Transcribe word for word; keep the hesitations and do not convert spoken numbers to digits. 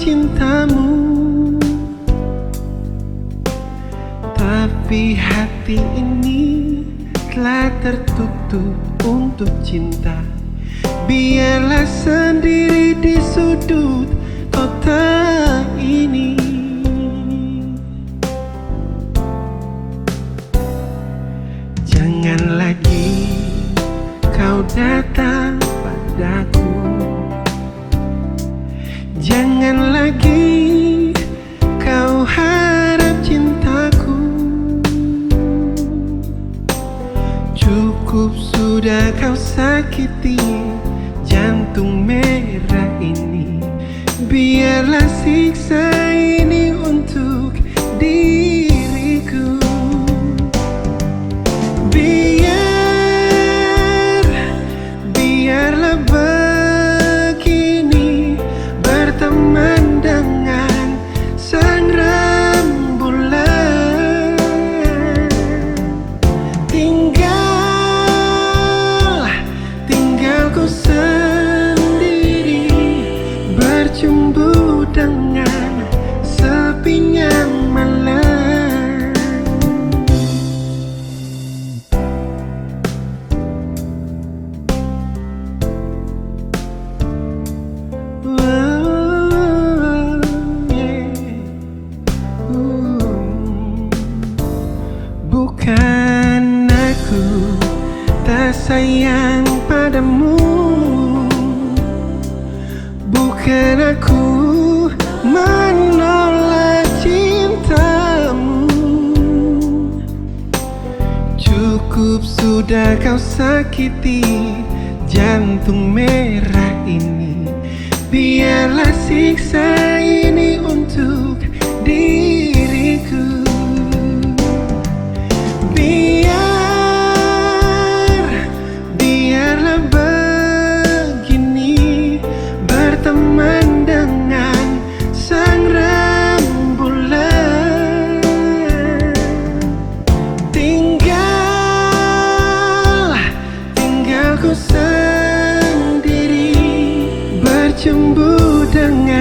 cintamu, tapi hati ini telah tertutup untuk cinta. Biarlah sendiri di sudut kota ini. Jangan lagi kau datang padaku. Jangan lagi kau harap cintaku. Cukup sudah kau sakiti jantung merah ini. Biarlah siksa ini untuk diriku. Biar, biarlah begini berteman dengan sang rembulan. Tinggal, tinggal ku sendiri, bercumbu dengan sepinya malam. Bukan aku tak sayang padamu, bukan aku menolak cintamu. Cukup sudah kau sakiti jantung merah ini. Biarlah siksa ini untuk diriku. Biar, biarlah begini berteman dengan sang rembulan. Tinggal, tinggal ku sendiri, bercumbu dengan